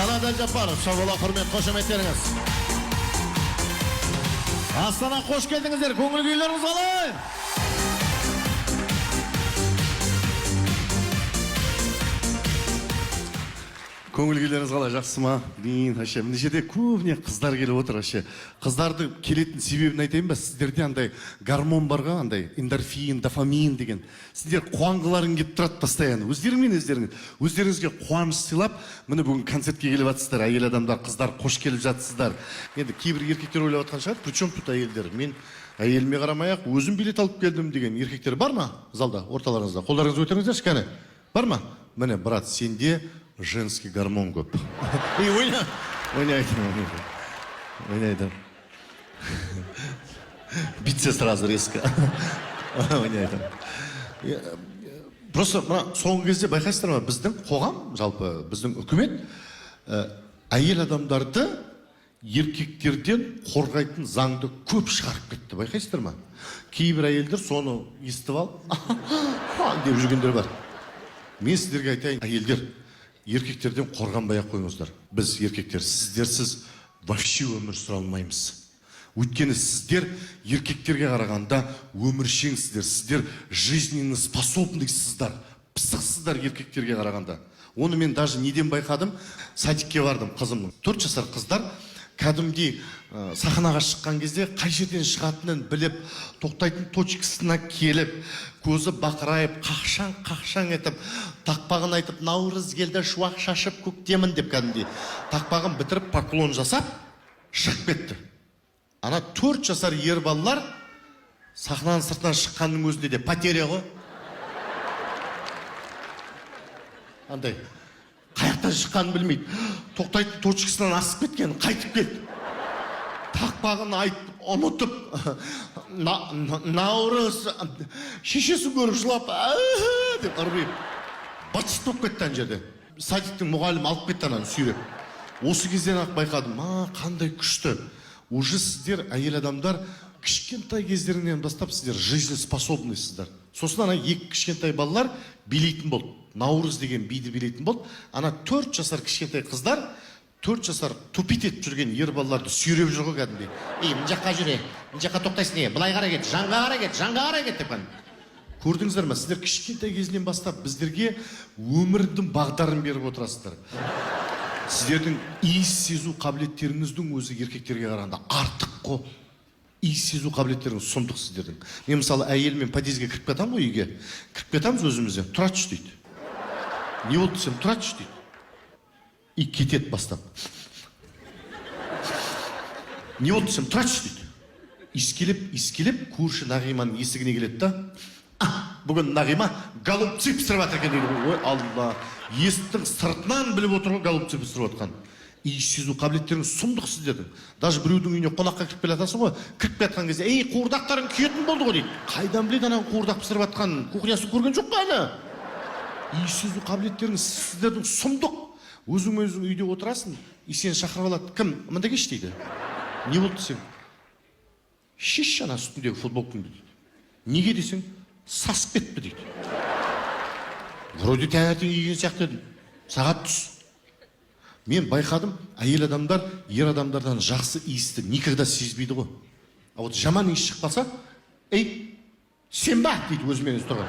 Қанат Әлжаппаров, шабула құрмет, қошеметтеріңіз. Астана, қош келдіңіздер, көңіл күйлеріңіз қалай? Көңіл күйлеріңіз қалай, жақсы ма? Блин, вообще мына жерде көбіне қыздар келіп отыр вообще. Қыздарды келетін себебін айтайын ба? Сіздерде андай гормон бар ғой, андай эндорфин, дофамин деген. Сіздер қуанғыларың келіп тұрады постоянно. Өздеріңмен өздеріңіз, өздеріңізге қуаныш сыйлап, міне бүгін концертке келіп жатсыздар, әйел адамдар, қыздар, қош келіп жатсыздар. Енді кейбір еркектер ойлап жатқан шығар, при чем тут әйелдер? Мен әйеліме қарамай ақ өзім билет алып келдім деген еркектер бар ма залда, орталарыңызда? Қолдарыңызды көтеріңіздерші, кәне. Бар ма? Міне, брат, сенде женский гормон көп. И ойна, ойнайды, ойнайды. Битсе сразу резко. Ойнайды. Просто мына соңғы кезде байқайсыздар ма, біздің қоғам, жалпы біздің үкімет әйел адамдарды еркектерден қорғайтын заңды көп шығарып кетті, байқайсыздар ма? Кейбір әйелдер соны естіп алып деп жүргендер бар. Мен сіздерге айтайын, әйелдер, еркектерден қорғанбай ақ қойыңыздар. Біз еркектер сіздерсіз вообще өмір сүре алмаймыз. Өйткені сіздер еркектерге қарағанда өміршеңсіздер, сіздер жизненно способныйсыздар, пысықсыздар еркектерге қарағанда. Оны мен даже неден байқадым, садикке бардым қызымның. 4 жасар қыздар кәдімгідей сахнаға шыққан кезде қай жерден шығатынын біліп, тоқтайтын точкасына келіп, көзі бақырайып, қақшаң қақшаң етіп, тақпағын айтып, наурыз келді, шуақ шашып көктемін деп кәдімгідей тақпағын бітіріп, поклон жасап шығып кетті. Ана 4 жасар ер балалар сахнаның сыртынан шыққанның өзінде де потеря ғой. Андай қаяқтан шыққанын білмейді. Тоқтайтын точкасынан асып кеткен, қайтып келді. Тақпағын айтып, ұмытып, наурыз шешесін көріп жылап, деп ырбиып, быт-шыт болып кетті ана жерде. Садиктің мұғалімі алып кетті ананы сүйреп. Осы кезден ақ байқадым, қандай күшті. Уже сіздер, әйел адамдар, кішкентай кездеріңнен бастап сіздер жизнеспособныйсыздар. Сосын ана екі кішкентай балалар билейтін болды. Наурыз деген биді билейтін болды. Ана 4 жасар кішкентай қыздар 4 жасар тупит етіп жүрген ер балаларды сүйреп жүр ғой кәдімгідей. Ей, мына жаққа жүре, мына жаққа тоқтайсың, не, былай қарай кет, жанға қарай кет, жанға қарай кет деп кәдімгі. Көрдіңіздер ме, сіздер кішкентай кезінен бастап біздерге өмірдің бағдарын беріп отырасыздар. Сіздердің иіс сезу қабілеттеріңіздің өзі еркектерге қарағанда артық қой. Иіс сезу қабілеттеріңіз сұмдық сіздердің. Мен мысалы әйеліммен подъездге кіріп кетамын ғой, үйге. Кіріп кетамыз өзімізден, тұратшы дейді. Не болды десем, тұратшы дейді. И кетеді бастап. Не болды десем, тұратшы дейді. Иіскелеп, иіскелеп, көрші Нағиманың есігіне келеді да. Бүгін Нағима голубцы пісіріп жатыр екен дейді. Ой, Алла, есіктің сыртынан біліп отыр ғой голубцы пісіріп жатқан. Иіс сезу қабілеттеріңіз сұмдық сіздердің. Даже біреудің үйіне қонаққа кіріп келе жатасың ғой, кіріп келе жатқан кезде, ей, қуырдақтарың күйетін болды ғой дейді. Қайдан біледі ананың қуырдақ пісіріп жатқанын? Кухнясын көрген жоқ па әлі? Иіс сезу қабілеттеріңіз сіздердің сұмдық. Өзің өзің үйде отырасың, и сені шақырып алады. Кім? Мында келші дейді. Не болды десең, шешші ана үстіндегі футболкаңды дейді. Неге десең, сасып кетті дейді. Вроде таңертең киген сияқты едім. Сағат түс. Мен байқадым, әйел адамдар ер адамдардан жақсы иісті никогда сезбейді ғой. А вот жаман иіс шығып қалса, ей, сен ба дейді өзімен өзі тұрған.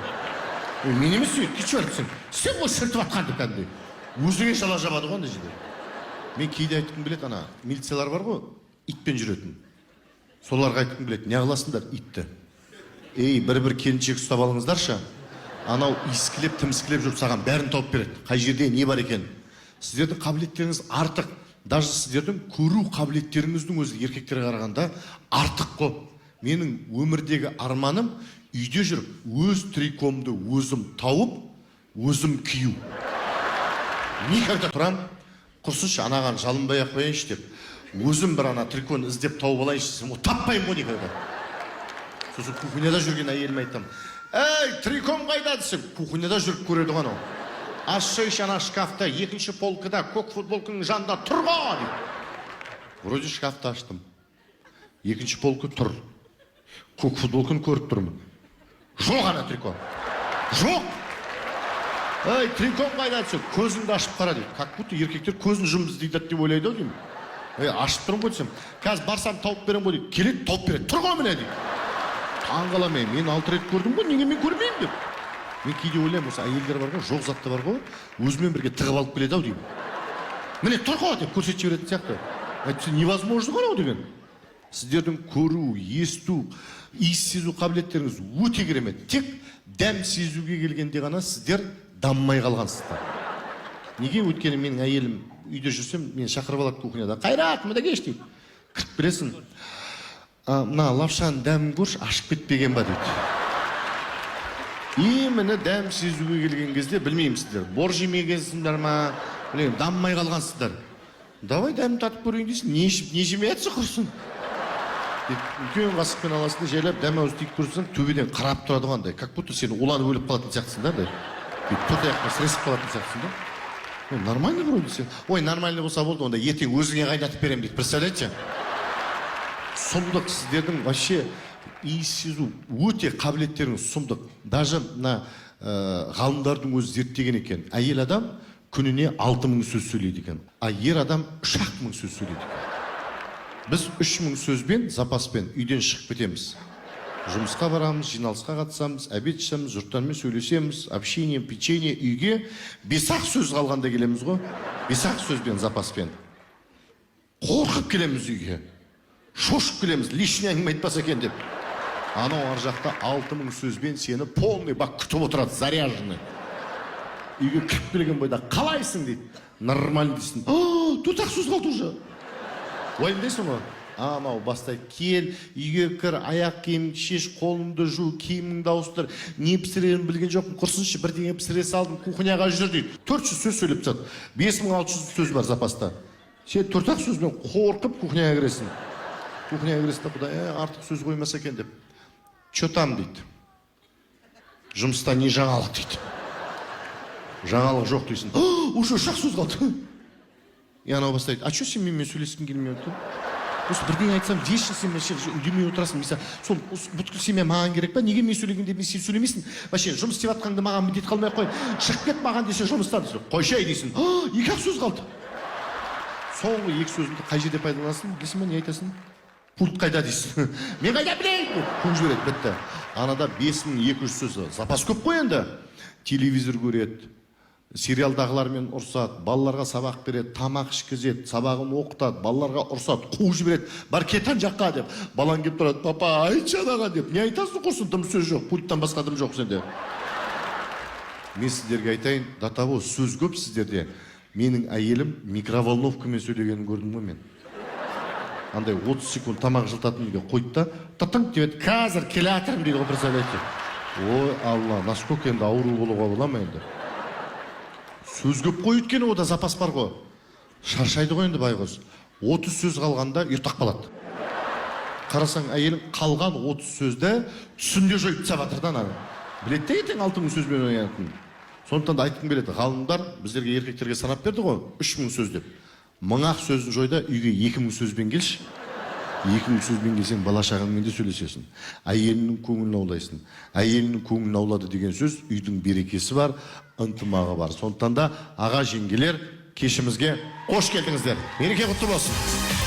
Ей, мен емес, кетші бар десең, сен ғой шіртіп жатқан деп кәдімгідей. Өзіңе жала жабады ғой ана жерде. Мен кейде айтқым келеді, ана милициялар бар ғой, итпен жүретін. Соларға айтқым келеді, не қыласыңдар итті? Ей, бір-бір келіншек ұстап алыңыздаршы. Анау иіскілеп, тіміскілеп жүріп саған бәрін тауып береді. Қай жерде не бар екен. Сіздердің қабілеттеріңіз артық. Даже сіздердің көру қабілеттеріңіздің өзі еркектерге қарағанда артық қой. Менің өмірдегі арманым үйде жүріп өз трикомды өзім тауып, өзім кию. Никогда тұрам, құрсыншы, анаған жалынбай ақ қояйыншы деп. Өзім бір ана триконы іздеп тауып алайыншы десем, ол таппаймын ғой никогда. Сосын кухняда жүрген әйеліме айтамын, ей, триком қайда десем, кухняда жүріп көреді ғой анау. Ашсайшы ана шкафта, екінші полкада, көк футболканың жанында тұр ғой дейді. Вроде шкафты аштым. Екінші полка тұр. Көк футболканы көріп тұрмын. Жоқ ана трико. Жоқ. Ей, триком қайда десе, көзіңді ашып қара дейді. Как будто еркектер көзін жұмып іздейді деп ойлайды ау деймін. Ей, ашып тұрмын ғой десем, қазір барсам тауып беремін ғой дейді. Келеді, тауып береді. Тұр ғой міне дейді. Таңғаламын, мен 6 рет көрдім ғой, неге мен көрмеймін деп. Мен кейде ойлаймын, осы әйелдер бар ғой, жоқ затты бар ғой, өзімен бірге тығып алып келеді ау деймін. Міне тұр ғой деп көрсетіп жіберетін сияқты. Әйтпесе невозможно ғой анау деген. Сіздердің көру, есту, иіс сезу қабілеттеріңіз өте керемет. Тек дәм сезуге келгенде ғана сіздер дамымай қалғансыздар. Неге? Өйткені менің әйелім үйде жүрсем, мені шақырып алады кухняда. Қайрат, мында кеш дейді. Кіріп келесің. Мына лапшаның дәмін көрші, ашып кетпеген ба дейді. Именно дәм сезуге келген кезде, білмеймін сіздер, бор жемегенсіңдер ма, білмеймін, дамымай қалғансыздар. Давай дәмін татып көрейін дейсің, не ішіп, не жемей жатсың құрсын. Деп үлкен қасықпен аласың да жайлап дәм ауыз тиіп көрсең, төбеден қарап тұрады ғой андай, как будто сен уланып өліп қалатын сияқтысың да андай. Бүйтіп төрт аяққа сіресіп қалатын сияқтысың да. Ой, нормально вроде десе. Ой, нормально болса болды, онда ертең өзіңе қайнатып беремін дейді, представляете? Сұмдық сіздердің вообще иіс сезу өте қабілеттеріңіз сұмдық. Даже мына ғалымдардың өзі зерттеген екен. Әйел адам күніне 6000 сөз сөйлейді екен, а ер адам 3000 сөз сөйлейді екен. Біз 3000 сөзбен, запаспен үйден шығып кетеміз. Жұмысқа барамыз, жиналысқа қатысамыз, обед ішеміз, жұрттармен сөйлесеміз, общение, печенье, үйге 5-ақ сөз қалғанда келеміз ғой. 5-ақ сөзбен, запаспен. Қорқып келеміз үйге. Шошып келеміз, лишний әңгіме айтпаса екен деп. Анау ар жақта 6000 сөзбен сені полный бак күтіп отырады, заряженный. Үйге кіріп келген бойда қалайсың дейді. Нормально дейсің. 4-ақ сөз қалды уже. Уайымдайсың ғой. Анау бастайды, кел, үйге кір, аяқ киім шеш, қолыңды жу, киіміңді ауыстыр, не пісірерін білген жоқпын, құрсыншы, бірдеңе пісіре салдым, кухняға жүр дейді. 400 сөз сөйлеп тастады. 5600 сөз бар запаста. Сен 4-ақ сөзбен қорқып кухняға кіресің. Кухняға кіресің да, құдай, артық сөз қоймаса екен деп. Че там дейді. Жұмыста не жаңалық дейді. Жаңалық жоқ дейсің. Уже 3-ақ сөз қалды. И анау бастайды, а че сен менімен сөйлескің келмей отыр? Осы бірдеңе айтсам, вечно сен вообще үндемей отырасың. Мен сол бүткіл семья маған керек па? Неге мен сөйлегенде мен сен сөйлемейсің? Вообще жұмыс істеп жатқаныңды маған міндет қалмай ақ қой. Шығып кет маған десе жұмыстан. Қойшы ей дейсің. 2-ақ сөз қалды. Соңғы 2 сөзіңді қай жерде пайдаланасың? Білесің ба, не айтасың? Пульт қайда дейсің. Мен қайда білейін деп қуып жібереді, бітті. Анада 5200 сөзі. Запас көп қой енді. Телевизор көреді, сериалдағылармен ұрсады, балаларға сабақ береді, тамақ ішкізеді, сабағын оқытады, балаларға ұрсады, қуып жібереді. Бар кет ан жаққа деп. Балаң келіп тұрады, папа айтшы анаға деп. Не айтасың құрсын, дым сөз жоқ, пульттан басқа дым жоқ сенде. Мен сіздерге айтайын, до того сөз көп сіздерде. Менің әйелім микроволновкамен сөйлегенін көрдім ғой мен. Андай 30 секунд тамақ жылытатын үйге қойды да, тытың деп еді, қазір келе жатырмын дейді ғой, представляете. Ой, Алла, насколько енді ауру болуға бола ма енді? Сөз көп қой, өйткені ода запас бар ғой. Шаршайды ғой енді байғұс. 30 сөз қалғанда ұйықтап қалады. Қарасаң, әйелің қалған 30 сөзді түсінде жойып тастап жатыр да ана. Біледі де ертең 6000 сөзбен оянатынын. Сондықтан да айтқым келеді, ғалымдар біздерге, еркектерге санап берді ғой 3000 сөз деп. 1000-ақ сөзін жой да үйге 2000 сөзбен келші. 2000 сөзбен келсең, бала шағаңмен де сөйлесесің. Әйеліңнің көңілін аулайсың. Әйеліңнің көңілін аулады деген сөз, үйдің берекесі бар, ынтымағы бар. Сондықтан да аға жеңгелер, кешімізге қош келдіңіздер. Мереке құтты болсын.